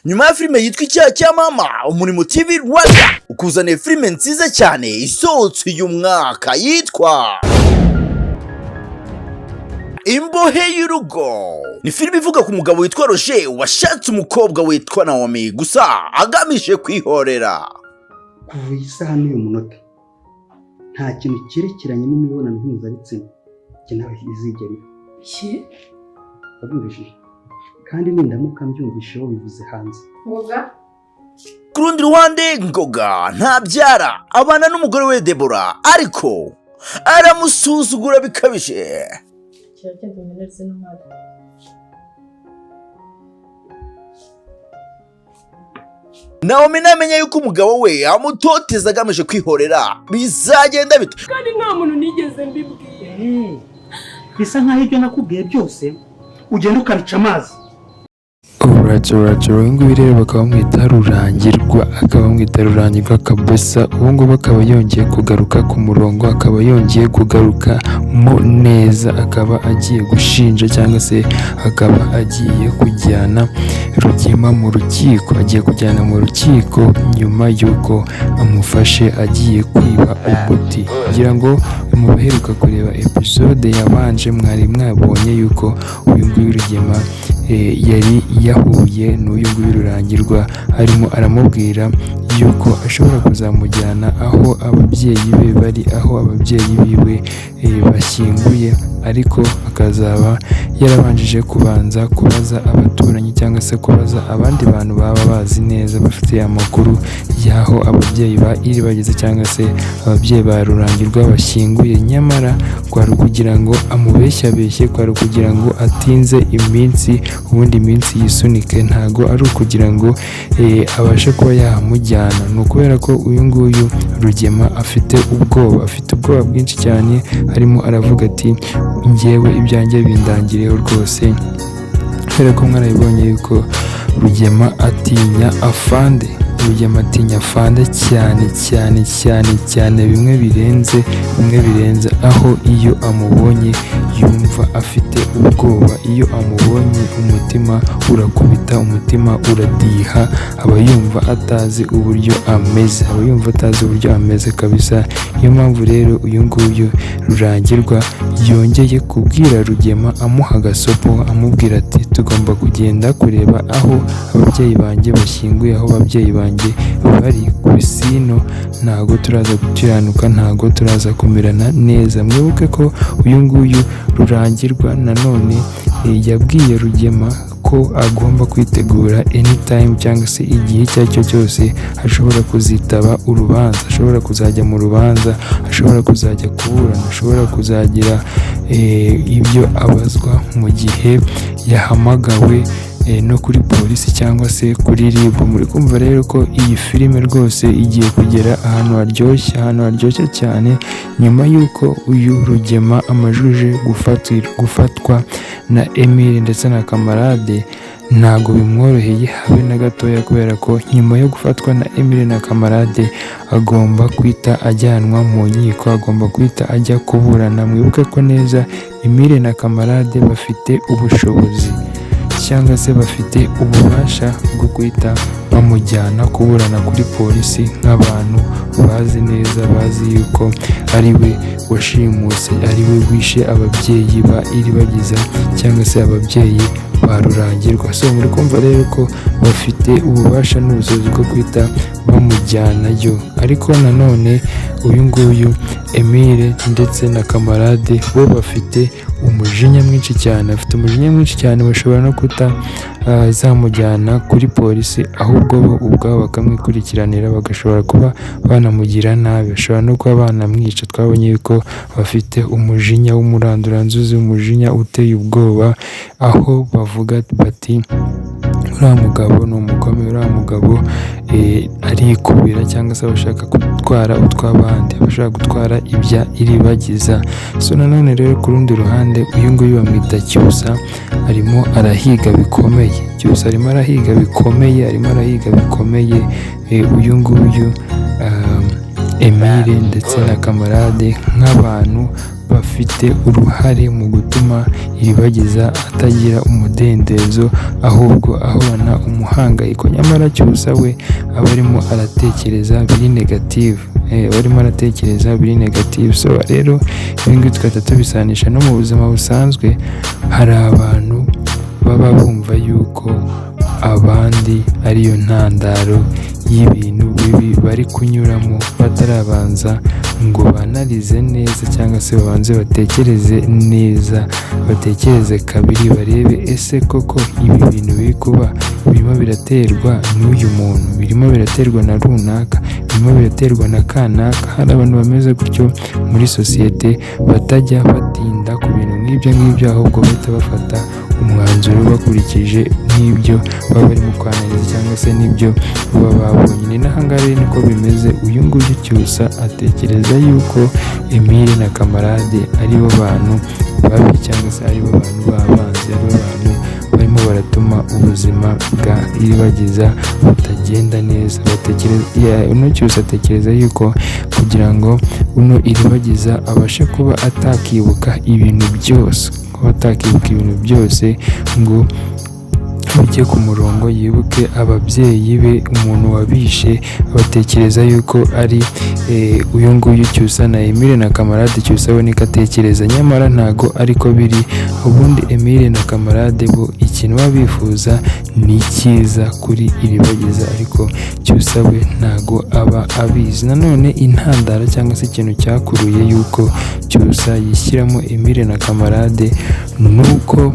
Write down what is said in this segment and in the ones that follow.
Nyuma ya filime yitwa Icyaha cya Mama, Umurimo TV Rwanda ukuzaniye filime nziza cyane isohotse uyu mwaka yitwa Imbohe y'Urugo. Ni filime ivuga ku mugabo witwa Roger washatse umukobwa witwa Naomi, gusa agamije kwihorera. Kuva iyi saha n'uyu munota, nta kintu cyerekeranye n'imibonano mpuzabitsina njye nawe izigera iba. Ki? Wabyumvishije? Kandi nindamuka mbyumvisheho bivuze hanze. Ngoga. Ku rundi ruhande, Ngoga ntabyara, abana n'umugore we Debora, ariko aramusuzugura bikabije. Kiragenda umenere zino ntwari. Naomi namenya yuko umugabo we amutoteza agamije kwihorera, bizagenda bite? Kandi nta muntu nigeze mbibwira. Bisa nkaho ibyo nakubwiye byose ugenda ukabica amazi. Alright, alright, uyu nguyu rero bakaba bamwita Rurangirwa, akaba bamwita Rurangirwa kabisa. Ubu ngubu akaba yongeye kugaruka ku murongo, akaba yongeye kugarukamo neza, akaba agiye gushinja cyangwa se akaba agiye kujyana Rugema mu rukiko, agiye kujyana mu rukiko nyuma y'uko amufashe agiye kwiba umuti. Kugira ngo mu baheruka kureba episode yabanje, mwari mwabonye yuko uyu nguyu Rugema yari yahuye n'uyu nguyu Rurangirwa, arimo aramubwira yuko ashobora kuzamujyana aho ababyeyi be bari, aho ababyeyi biwe bashyinguye, ariko akazaba yarabanjije kubanza kubaza abaturanyi cyangwa se kubaza abandi bantu baba bazi neza, bafite amakuru y'aho ababyeyi ba Iribagiza cyangwa se ababyeyi ba Rurangirwa bashyinguye. Nyamara kwari ukugira ngo amubeshyabeshye, kwari ukugira ngo atinze iminsi, ubundi iminsi yisunike, ntago ari ukugira ngo abashe kuba yahamujyana. Ni ukubera ko uyu nguyu Rugema afite ubwoba, afite ubwoba bwinshi cyane, arimo aravuga ati njyewe ibyanjye bindangireho rwose, kubera ko mwarabibonye yuko Rugema atinya afande. Rugema atinya afande cyane cyane cyane cyane, bimwe birenze, bimwe birenze, aho iyo amubonye yumva afite ubwoba, iyo amubonye umutima urakubita, umutima uradiha, aba yumva atazi uburyo ameze, aba yumva atazi uburyo ameze kabisa. Niyo mpamvu rero uyu nguyu Rurangirwa yongeye kubwira Rugema, amuha agasopo, amubwira ati tugomba kugenda kureba aho ababyeyi banjye bashyinguye, aho ababyeyi banjye bari ku isino, ntago turaza gukiranuka, ntago turaza kumerana neza. Mwibuke ko uyu nguyu Rurangirwa nanone yabwiye Rugema ko agomba kwitegura anytime cyangwa se igihe icyo ari cyo cyose ashobora kuzitaba urubanza, ashobora kuzajya mu rubanza, ashobora kuzajya kuburana, ashobora kuzagira ibyo abazwa mu gihe yahamagawe no kuri polisi cyangwa se kuri RIB. Muri kumva rero ko iyi filime rwose igiye kugera ahantu haryoshye, ahantu haryoshye cyane, nyuma y'uko uyu Rugema amajije gufatwa na Emile ndetse na Kamarade. Ntago bimworoheye habe na gatoya, kubera ko nyuma yo gufatwa na Emile na Kamarade agomba kwita ajyanwa mu nkiko, agomba kwita ajya kuburana. Mwibuke ko neza Emile na Kamarade bafite ubushobozi cyangwa se bafite ububasha bwo guhita bamujyana kuburana kuri polisi nk'abantu bazi neza, bazi yuko ari we washimuse, ari we wishe ababyeyi ba Iribagiza cyangwa se ababyeyi ba Rurangirwa. So muri kumva rero ko bafite ububasha n'ubushobozi bwo guhita bamujyanayo. Ariko nanone uyu nguyu Emile ndetse na Kamarade bo bafite umujinya mwinshi cyane, bafite umujinya mwinshi cyane, bashobora no kutazamujyana kuri polisi, ahubwo bo ubwabo bakamwikurikiranira, bagashobora kuba banamugira nabi, bashobora no kuba banamwica. Twabonye yuko bafite umujinya w'umuranduranzuzi, umujinya uteye ubwoba, aho bavuga bati uriya mugabo ni umugome, uriya mugabo arikubira cyangwa se abashaka gutwara utw'abandi, abashaka gutwara ibya Iribagiza. So nanone rero ku rundi ruhande uyu nguyu bamwita Cyusa, arimo arahiga bikomeye. Cyusa arimo arahiga bikomeye, arimo arahiga bikomeye uyu nguyu Emile ndetse na Kamarade nk'abantu bafite uruhare mu gutuma Iribagiza atagira umudendezo, ahubwo ahorana umuhangayiko. Nyamara Cyusa we aba arimo aratekereza biri negative, aba arimo aratekereza biri negative. So rero ibi ngibi tugahita tubisanisha no mu buzima busanzwe. Hari abantu baba bumva yuko abandi ariyo ntandaro y'ibintu bibi bari kunyuramo, batarabanza ngo banarize neza cyangwa se babanze batekereze neza, batekereze kabiri, barebe ese koko ibi bintu biri kuba birimo biraterwa n'uyu muntu, birimo biraterwa na runaka, birimo biraterwa na kanaka. Hari abantu bameze gutyo muri sosiyete, batajya batinda ku bintu nk'ibyo ngibyo, ahubwo bahita bafata umwanzuro bakurikije n'ibyo baba barimo kwanariza cyangwa se n'ibyo baba babonye. Ni n'ahangaha rero niko bimeze. Uyu nguyu Cyusa atekereza yuko Emile na Kamarade aribo bantu babi, cyangwa se aribo bantu b'abanzi, aribo bantu barimo baratuma ubuzima bwa Iribagiza butagenda neza. Uno Cyusa atekereza yuko kugira ngo uno Iribagiza abashe kuba atakibuka ibintu byose, kuba atakibuka ibintu byose ngo bijye ku murongo, yibuke ababyeyi be, umuntu wabishe, batekereza yuko ari uyu nguyu Cyusa na Emile na Kamarade. Cyusa we niko atekereza, nyamara ntago ariko biri. Ubundi Emile na Kamarade bo ikintu baba bifuza ni icyiza kuri Iribagiza, ariko Cyusa we ntago aba abizi. Nanone intandaro cyangwa se ikintu cyakuruye yuko Cyusa yishyiramo Emile na Kamarade ni uko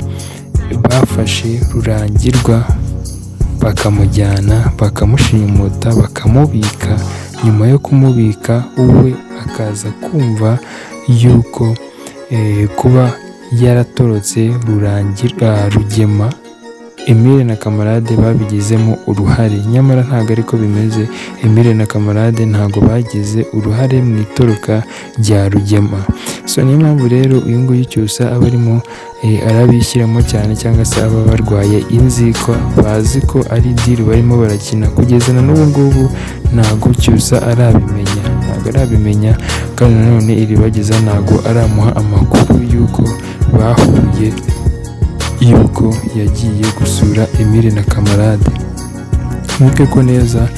bafashe Rurangirwa bakamujyana, bakamushimuta, bakamubika. Nyuma yo kumubika, we akaza kumva yuko kuba yaratorotse Rugema, Emile na Kamarade babigizemo uruhare, nyamara ntabwo ariko bimeze. Emile na Kamarade ntabwo bagize uruhare mu itoroka rya Rugema. So niyo mpamvu rero uyu nguyu Cyusa aba arimo arabishyiramo cyane, cyangwa se aba barwaye inzika, bazi ko ari deal barimo barakina. Kugeza na n'ubu ngubu ntabwo Cyusa arabimenya, ntabwo arabimenya. Kandi nanone Iribagiza ntabwo aramuha amakuru y'uko bahuye, yuko yagiye gusura Emile na Kamarade. Mwibuke ko neza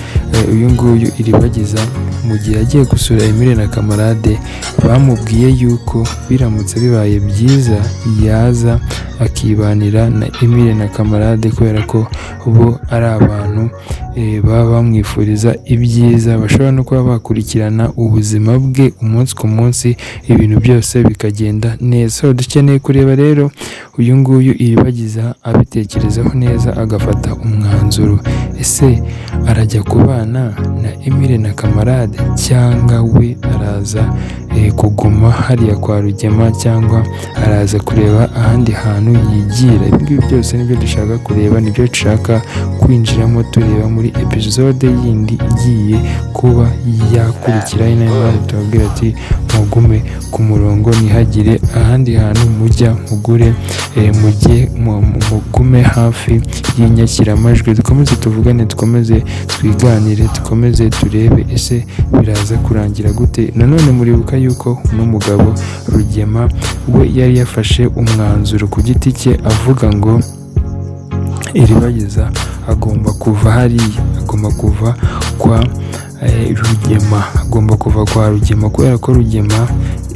uyu nguyu Iribagiza mu gihe yagiye gusura Emile na Kamarade, bamubwiye yuko biramutse bibaye byiza yaza akibanira na Emile na Kamarade, kubera ko bo ari abantu baba bamwifuriza ibyiza, bashobora no kuba bakurikirana ubuzima bwe umunsi ku munsi, ibintu byose bikagenda neza. So dukeneye kureba rero uyu nguyu Iribagiza abitekerezaho neza, agafata umwanzuro: ese arajya kubana na Emile na Kamarade, cyangwa we araza kuguma hariya kwa Rugema, cyangwa araza kureba ahandi hantu yigira? Ibi ngibi byose nibyo dushaka kureba, nibyo dushaka kwinjiramo tureba muri episode yindi igiye kuba yakurikira. Ari nayo mpamvu tubabwira ati mugume ku murongo, ntihagire ahandi hantu mujya, mugure mujye mugume hafi y'inyakiramajwi, dukomeze tuvugane, dukomeze twiganire, dukomeze turebe ese biraza kurangira gute. Nanone muribuka yuko uno mugabo Rugema we yari yafashe umwanzuro ku giti cye, avuga ngo Iribagiza agomba kuva hariya, agomba kuva kwa Rugema, agomba kuva kwa Rugema, kubera ko Rugema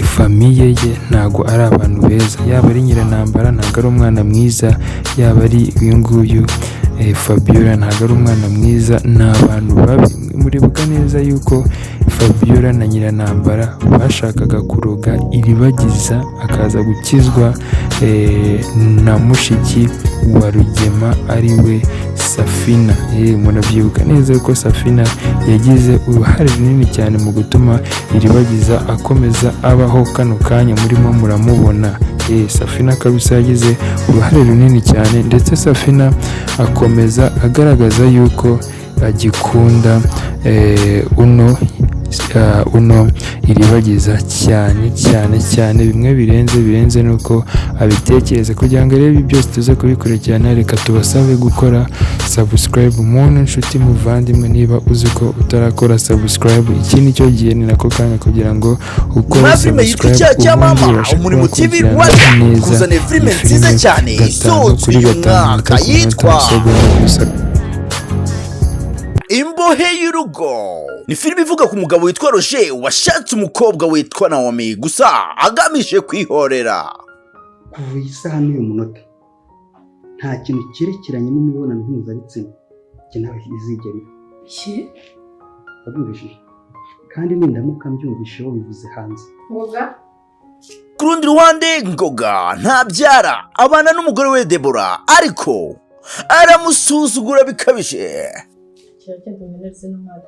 famille ye ntago ari abantu beza. Yaba ari Nyirantambara ntago ari umwana mwiza, yaba ari uyu nguyu Fabiola ntago ari umwana mwiza, ni abantu babi. Muribuka neza yuko Fabiola na Nyirantambara bashakaga kuroga Iribagiza, akaza gukizwa na mushiki wa Rugema ari we Safina. Murabyibuka neza ko Safina yagize uruhare runini cyane mu gutuma Iribagiza akomeza abaho kano kanya murimo muramubona. Safina kabisa yagize uruhare runini cyane, ndetse Safina akomeza agaragaza yuko agikunda uno uno Iribagiza cyane cyane cyane, bimwe birenze birenze nuko abitekereza. Kugira ngo rero ibi byose tuze kubikurikirana, reka tubasabe gukora subscribe. Muntu nshuti muvandimwe, niba uzi ko utarakora subscribe, iki ni cyo gihe, ni nako kanya kugira ngo ukore Nyuma ya filime yitwa subscribe, Icyaha cya ubundi Mama, ubashe Umurimo kuba TV wakurikirana Rwanda neza kuzana filime iyi nziza filime cyane gatanu isohotse kuri uyu gatanu, mwaka umunota ku munota, yitwa isegonda ku isegonda. Imbohe y'Urugo. Ni filime ivuga ku mugabo witwa Roger washatse umukobwa witwa Naomi, gusa agamije kwihorera. Kuva iyi saha n'uyu munota, nta kintu cyerekeranye n'imibonano mpuzabitsina njye nawe izigera iba. Iki? Wabyumvishije? Kandi nindamuka mbyumvisheho bivuze hanze. Ngoga. Ku rundi ruhande, Ngoga ntabyara, abana n'umugore we Debora, ariko aramusuzugura bikabije. Kiragenda umenere zino nkari.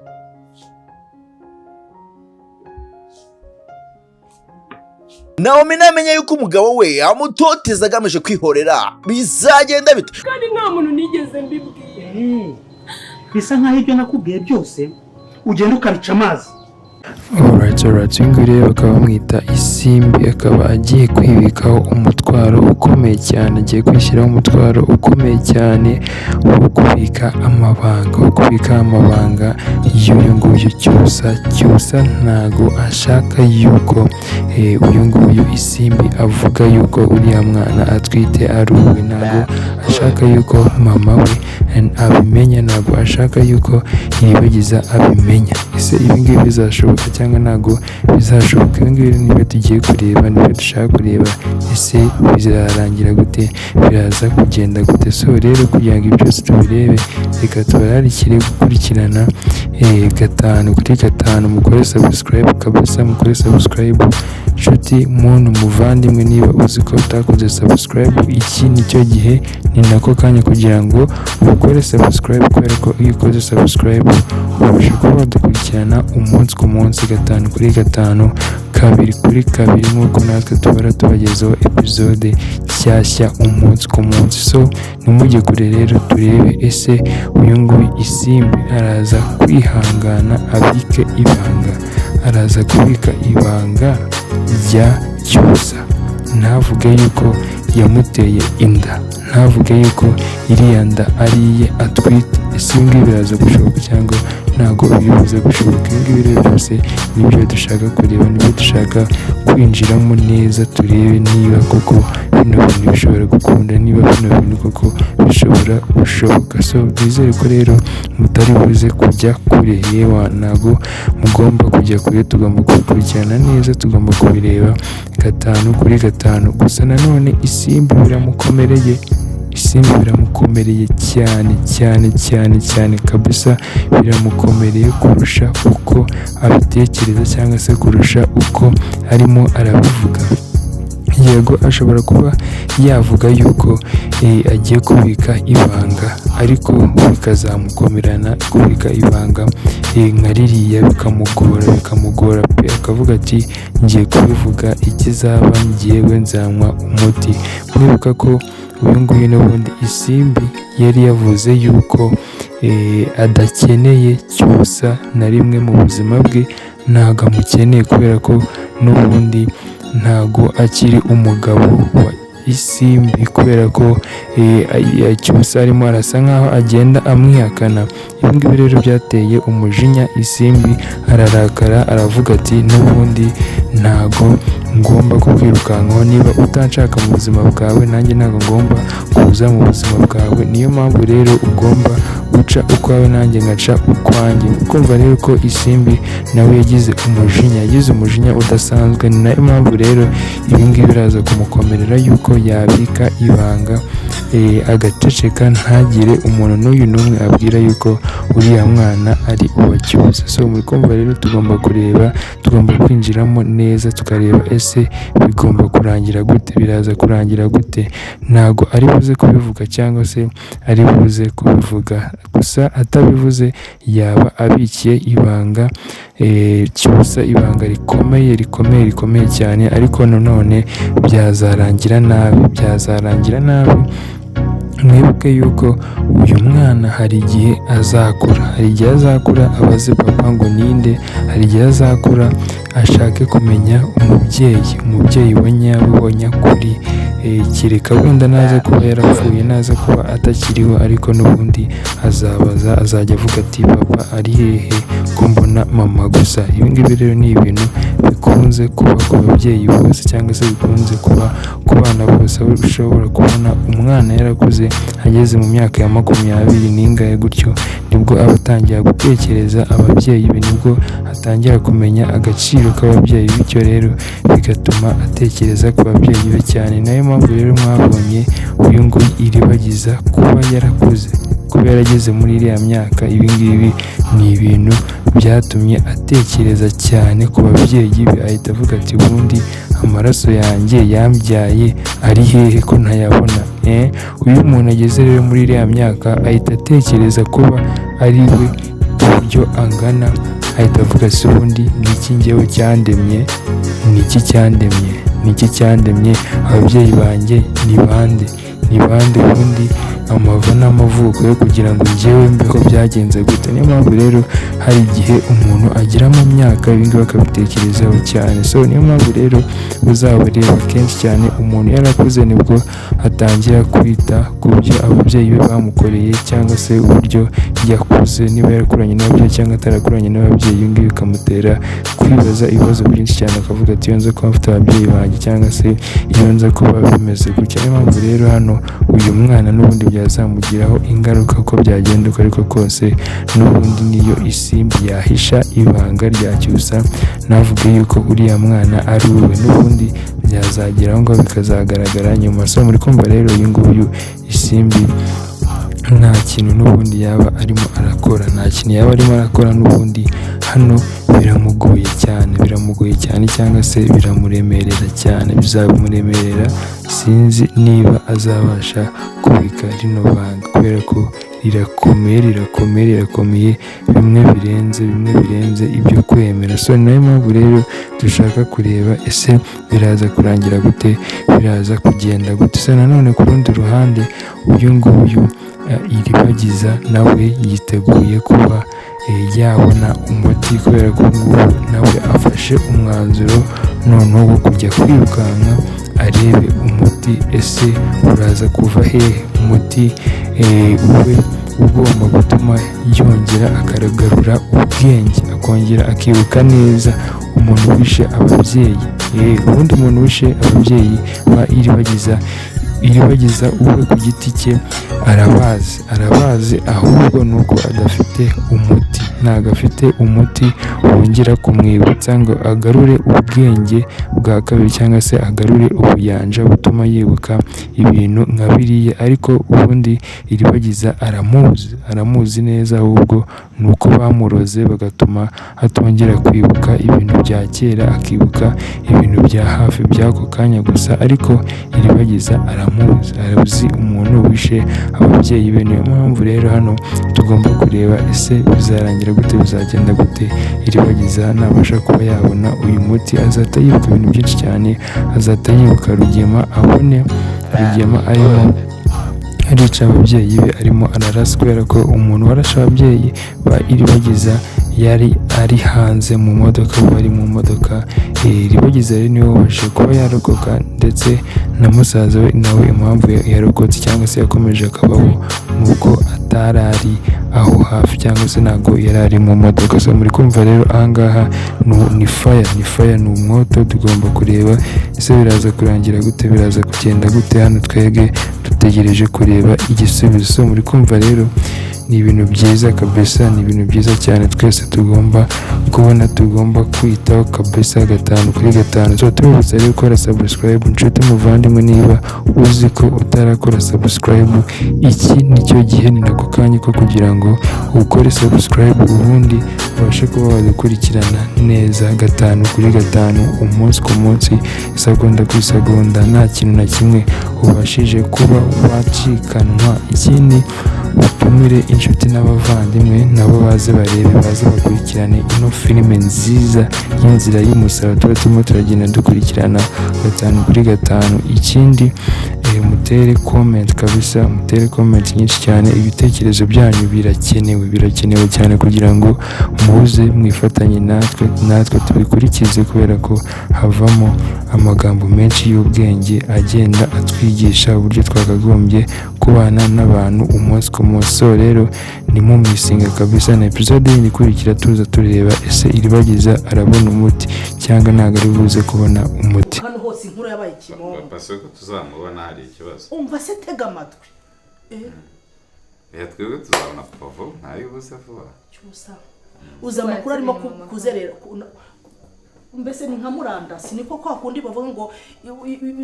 Naomi namenya yuko umugabo we amutoteza agamije kwihorera, bizagenda bite? Kandi nta muntu nigeze mbibwira. Bisa nkaho ibyo nakubwiye byose ugenda ukabica amazi. Alright, alright. Uyu nguyu rero bakaba bamwita Isimbi, akaba agiye kwibikaho umutwaro ukomeye cyane, agiye kwishyiraho umutwaro ukomeye cyane wo kubika amabanga, wo kubika amabanga y'uyu nguyu Cyusa. Cyusa ntago ashaka yuko uyu nguyu Isimbi avuga yuko uriya mwana atwite ari uwe, ntago ashaka yuko mama we abimenya, ntago ashaka yuko Iribagiza abimenya. Ese ibi ngibi bizashoboka cyangwa ntago bizashoboka? Ibi ngibi nibyo tugiye kureba, nibyo dushaka kureba. Ese bizarangira gute? Biraza kugenda gute? So rero kugira ngo ibi byose tubirebe, reka tubararikire gukurikirana gatanu kuri gatanu. Mukore subscribe kabisa, mukore subscribe nshuti muntu muvandimwe, niba uzi ko utakoze subscribe, iki nicyo gihe, ni nako kanya kugira ngo ukore subscribe, kubera ko iyo ukoze subscribe ubasha kuba wadukurikirana umunsi ku munsi, gatanu kuri gatanu, kabiri kuri kabiri, nk'uko natwe tubara tubagezaho episode nshyashya umunsi ku munsi. So ntimujye kure rero, turebe ese uyu nguyu Isimbi araza kwihangana abike ibanga, araza kubika ibanga rya Cyusa, ntavuge yuko yamuteye inda, ntavuge yuko iriya nda ari iye atwite. Ese ibi ngibi biraza gushoboka cyangwa ntabwo biri buze gushoboka? Ibi ngibi rero byose nibyo dushaka kureba, nibyo dushaka kwinjiramo neza, turebe niba koko bino bintu bishobora gukunda, niba bino bintu koko bishobora gushoboka. So nizere ko rero mutari buze kujya kure, yewe ntabwo mugomba kujya kure, tugomba kubikurikirana neza, tugomba kubireba gatanu kuri gatanu. Gusa nanone Isimbi biramukomereye, Isimbi biramukomereye cyane cyane cyane cyane kabisa, biramukomereye kurusha uko abitekereza cyangwa se kurusha uko arimo arabivuga. Yego ashobora kuba yavuga yuko agiye kubika ibanga, ariko bikazamukomerana kubika ibanga nka ririya, bikamugora, bikamugora pe, akavuga ati ngiye kubivuga, ikizaba ngewe nzanywa umuti. Mwibuka ko uyu nguyu n'ubundi Isimbi yari yavuze yuko adakeneye Cyusa na rimwe mu buzima bwe, ntabwo amukeneye kubera ko n'ubundi ntago akiri umugabo wa Isimbi, kubera ko Cyusa arimo arasa nkaho agenda amwihakana. Ibi ngibi rero byateye umujinya Isimbi, ararakara, aravuga ati n'ubundi ntago ngomba kukwirukankaho, niba utanshaka mu buzima bwawe nanjye ntago ngomba kuza mu buzima bwawe, niyo mpamvu rero ugomba guca ukwawe nanjye ngaca ukwanjye. Kumva rero ko Isimbi nawe yagize umujinya, yagize umujinya udasanzwe. Ni nayo mpamvu rero ibi ngibi biraza kumukomerera yuko yabika ibanga, agaceceka, ntagire umuntu n'uyu n'umwe abwira yuko uriya mwana ari uwa Cyusa. So muri kumva rero tugomba kureba, tugomba kwinjiramo neza tukareba ese bigomba kurangira gute, biraza kurangira gute. Ntago ari buze kubivuga cyangwa se ari buze kubivuga, gusa atabivuze yaba abikiye ibanga Cyusa, ibanga rikomeye rikomeye rikomeye cyane, ariko nanone byazarangira nabi, byazarangira nabi. Mwibuke yuko uyu mwana hari igihe azakura, hari igihe azakura abaze papa ngo ninde, hari igihe azakura ashake kumenya umubyeyi, umubyeyi wa nyawe wa nyakuri, kereka wenda naza kuba yarapfuye, naza kuba atakiriho, ariko n'ubundi azabaza, azajya avuga ati papa ari hehe ko mbona mama gusa. Ibi ngibi rero ni ibintu bikunze kuba ku babyeyi bose cyangwa se bikunze kuba ku bana bose, aho ushobora kubona umwana yarakuze ageze mu myaka ya 20 n'ingahe gutyo, nibwo aba atangira gutekereza ababyeyi be, nibwo atangira kumenya agaciro k'ababyeyi, bityo rero bigatuma atekereza ku babyeyi be cyane. Nayo mpamvu rero mwabonye uyu nguyu Iribagiza kuba yarakuze, kuba yarageze muri iriya myaka, ibi ngibi ni ibintu byatumye atekereza cyane ku babyeyi be, ahita avuga ati ubundi amaraso yanjye yambyaye ari hehe ko ntayabona. Uyu muntu ageze rero muri iriya myaka ahita atekereza kuba ari we uburyo angana, ahita avuga ati ubundi ni iki njyewe cyandemye, ni iki cyandemye, ni iki cyandemye, ababyeyi banjye ni bande, ni bande ubundi amava n'amavuko yo kugira ngo njyewe mbeho byagenze gute. Niyo mpamvu rero hari igihe umuntu agera mu myaka ibi ngibi akabitekerezaho cyane. So niyo mpamvu rero uzabareba kenshi cyane umuntu yarakuze nibwo atangira kwita ku byo ababyeyi be bamukoreye cyangwa se uburyo yakuze, niba yarakuranye n'ababyeyi cyangwa atarakuranye n'ababyeyi, ibi ngibi bikamutera kwibaza ibibazo byinshi cyane, akavuga ati iyo nza kuba mfite ababyeyi banjye cyangwa se iyo nza kuba bimeze gutya. Niyo mpamvu rero hano uyu mwana n'ubundi byazamugiraho ingaruka uko byagenda uko ariko kose, n'ubundi niyo Isimbi yahisha ibanga rya Cyusa navuge yuko uriya mwana ari uwe, n'ubundi byazagera aho ngaho bikazagaragara nyuma. So muri kumva rero uyu nguyu Isimbi nta kintu n'ubundi yaba arimo arakora, nta kintu yaba arimo arakora n'ubundi hano biramugoye cyane, biramugoye cyane cyangwa se biramuremerera cyane, bizamuremerera, sinzi niba azabasha kubika rino banga kubera ko rirakomeye, rirakomeye, rirakomeye, bimwe birenze, bimwe birenze ibyo kwemera. So ni nayo mpamvu rero dushaka kureba ese biraza kurangira gute, biraza kugenda gute. So nanone ku rundi ruhande uyu nguyu Iribagiza nawe yiteguye kuba yabona umuti kubera ko ubu ngubu nawe afashe umwanzuro noneho wo kujya kwirukanka arebe umuti ese uraza kuva hehe, umuti ube ugomba gutuma yongera akagarura ubwenge, akongera akibuka neza umuntu wishe ababyeyi. Ubundi umuntu wishe ababyeyi ba Iribagiza, Iribagiza uwe ku giti cye arabazi, arabazi, ahubwo ni uko adafite umuti, ntabwo afite umuti wongera kumwibutsa ngo agarure ubwenge bwa kabiri cyangwa se agarure ubuyanja butuma yibuka ibintu nka biriya. Ariko ubundi Iribagiza aramuzi, aramuzi neza, ahubwo ni uko bamuroze bagatuma atongera kwibuka ibintu bya kera, akibuka ibintu bya hafi by'ako kanya gusa. Ariko Iribagiza aramuzi, arazi umuntu wishe ababyeyi be. Niyo mpamvu rero hano tugomba kureba ese bizarangira gute, bizagenda gute, Iribagiza nabasha kuba yabona uyu muti azahita yibuka ibintu byinshi cyane, azahita yibuka Rugema, abone Rugema arimo arica ababyeyi be, arimo ararasa, kubera ko umuntu warashe ababyeyi ba Iribagiza yari ari hanze mu modoka, bari mu modoka. Iribagiza rero niwe wabashije kuba yarokoka, ndetse na musaza we nawe impamvu yarokotse cyangwa se yakomeje akabaho ni uko atari ari aho hafi cyangwa se ntabwo yari ari mu modoka. So muri kumva rero aha ngaha ni faya, ni faya, ni umwoto. Tugomba kureba ese biraza kurangira gute, biraza kugenda gute. Hano twebwe dutegereje kureba igisubizo. So muri kumva rero ni ibintu byiza kabisa, ni ibintu byiza cyane twese tugomba kubona, tugomba kwitaho kabisa 5 kuri 5. So tubibutsa rero gukora subscribe, inshuti muvandimwe, niba uzi ko utarakora subscribe, iki nicyo gihe, ni nako kanya ko kugira ngo ukore subscribe, ubundi ubashe kuba wadukurikirana neza 5 kuri 5, umunsi ku munsi, isegonda ku isegonda, nta kintu na kimwe ubashije kuba wacikanwa. Ikindi utumire inshuti n'abavandimwe nabo baze barebe, baze bakurikirane ino filime nziza y'inzira y'umusaraba tuba turimo turagenda dukurikirana 5 kuri 5. Ikindi Mutere comment kabisa, mutere comment nyinshi cyane. Ibitekerezo byanyu birakenewe, birakenewe cyane kugira ngo muze mwifatanye natwe, natwe tubikurikize, kubera ko havamo amagambo menshi y'ubwenge agenda atwigisha uburyo twakagombye kubana n'abantu umunsi ku munsi. So rero ntimumissinge kabisa na episode yindi ikurikira, tuza tureba ese Iribagiza arabona umuti cyangwa ntabwo ari buze kubona umuti. Hano hose inkuru yabaye kimomo. Papa, se ko tuzamubona hari ikibazo? Umva se, tega amatwi. Twebwe tuzabona papa vuba, ntayibuze vuba. Cyusa, uzi amakuru arimo kuzerera mbese ni nka murandasi, niko kwa kundi bavuga ngo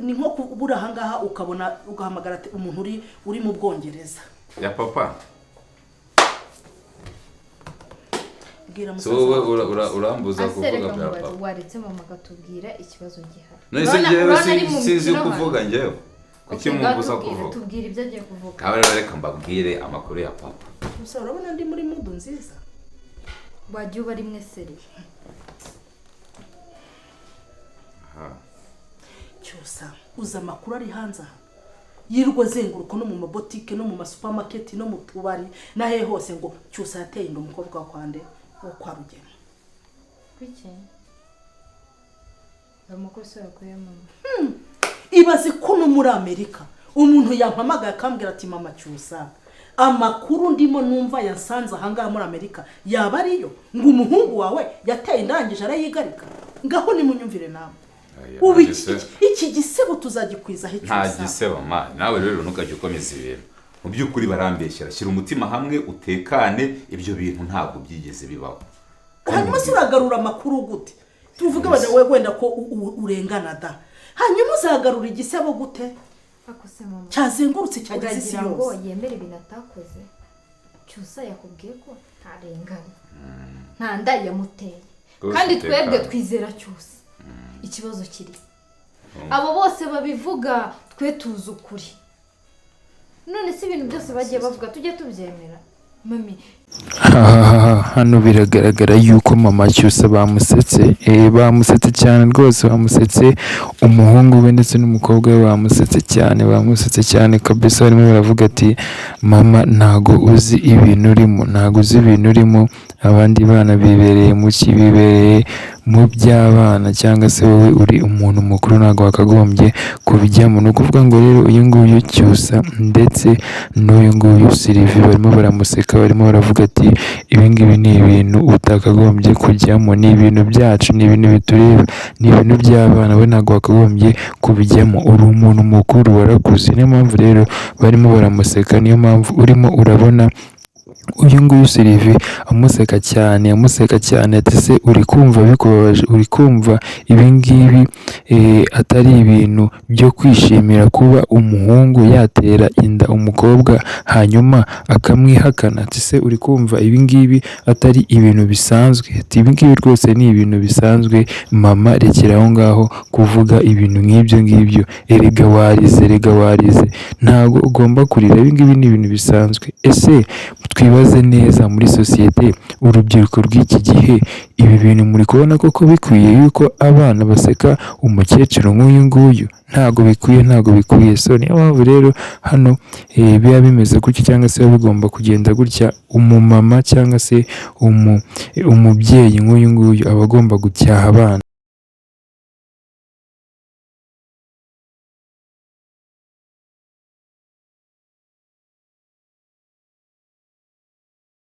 ni nko kubura ahangaha ukabona ugahamagara umuntu uri mu Bwongereza. Ya papa. Bwira So musaza wowe wawe. Urambuza Ase kuvuga reka bya mubaze, papa. Waretse mama akatubwira ikibazo gihari. None se njyewe Urabona ari mu sinzi mikino hano. kuvuga njyewe? Kuki Okay, mumbuza ngaho tubwire, kuvuga? Tubwire ibyo agiye kuvuga. Ngaho rero reka mbabwire amakuru ya papa. Gusa urabona ndi muri mood nziza. Wajya uba rimwe seri. Aha. Cyusa, uzi amakuru ari hanze aha yirirwa azenguruka no mu mabotike no mu masupamaketi no mu tubari n'ahe hose, ngo Cyusa yateye inda umukobwa wa kwande, wo kwa Rugema. Kuki? Ayo makuru se wakuye, mama? Ibaze ko no muri Amerika umuntu yampamagaye akambwira ati: "Mama Cyusa, amakuru ndimo numva yasanze ahangaha muri Amerika yaba ariyo, ngo umuhungu wawe yateye indangije arayigarika." Ngaho nimunyumvire nawe. Aya, Ubu nta iki gisebo tuzagikwizaho? Nta Cyusa. gisebo ma. Nawe rero ntukajye ukomeza ibintu. Mu by'ukuri barambeshyera. Shyira umutima hamwe utekane, ibyo bintu ntabwo byigeze bibaho. Hanyuma se uragarura amakuru gute? Tuvuge wenda we wenda ko urengana da, hanyuma uzagarura igisebo gute Ako se mama. cyazengurutse, cyageze isi Uragira ngo yose? yemere ibintu atakoze? Cyusa yakubwiye ko ntarengana, nta nda yamuteye. Rwose Kandi twebwe utekane. twizera Cyusa. Ikibazo kiri abo bose babivuga, twe tuzi ukuri. None se ibintu byose bagiye bavuga tujye tubyemera, mami? Hahaha, hano biragaragara yuko mama Cyusa bamusetse, bamusetse cyane rwose, bamusetse umuhungu we ndetse n'umukobwa we, bamusetse cyane, bamusetse cyane kabisa. Barimo baravuga ati: "Mama, ntago uzi ibintu urimo, ntago uzi ibintu urimo. Abandi bana bibereye mu ki? Bibereye mu by'abana, cyangwa se wowe uri umuntu mukuru, ntabwo wakagombye kubijyamo." Ni ukuvuga ngo rero uyu nguyu Cyusa ndetse n'uyu nguyu Sylvie barimo baramuseka, barimo baravuga ati: "Ibi ngibi ni ibintu utakagombye kujyamo, ni ibintu byacu, ni ibintu bitureba, ni ibintu by'abana, we ntabwo wakagombye kubijyamo, uri umuntu mukuru, warakuze." Niyo mpamvu rero barimo baramuseka, niyo mpamvu urimo urabona uyu nguyu Sylvie amuseka cyane, amuseka cyane, ati: "Se uri kumva bikubabaje? Uri kumva ibi ngibi atari ibintu byo kwishimira, kuba umuhungu yatera inda umukobwa hanyuma akamwihakana?" Ati: "Se uri kumva ibi ngibi atari ibintu bisanzwe?" Ati: "Ibi ngibi rwose ni ibintu bisanzwe. Mama, rekera aho ngaho kuvuga ibintu nk'ibyo ngibyo. Erega warize, erega warize, ntabwo ugomba kurira. Ibi ngibi ni ibintu bisanzwe." Ese twibaze neza, muri sosiyete, urubyiruko rw'iki gihe, ibi bintu muri kubona koko bikwiye yuko abana baseka umukecuru nk'uyu nguyu? Ntabwo bikwiye, ntabwo bikwiye. So niyo mpamvu rero hano biba bimeze gutya, cyangwa se biba bigomba kugenda gutya. Umumama cyangwa se umubyeyi nk'uyu nguyu aba agomba gucyaha abana.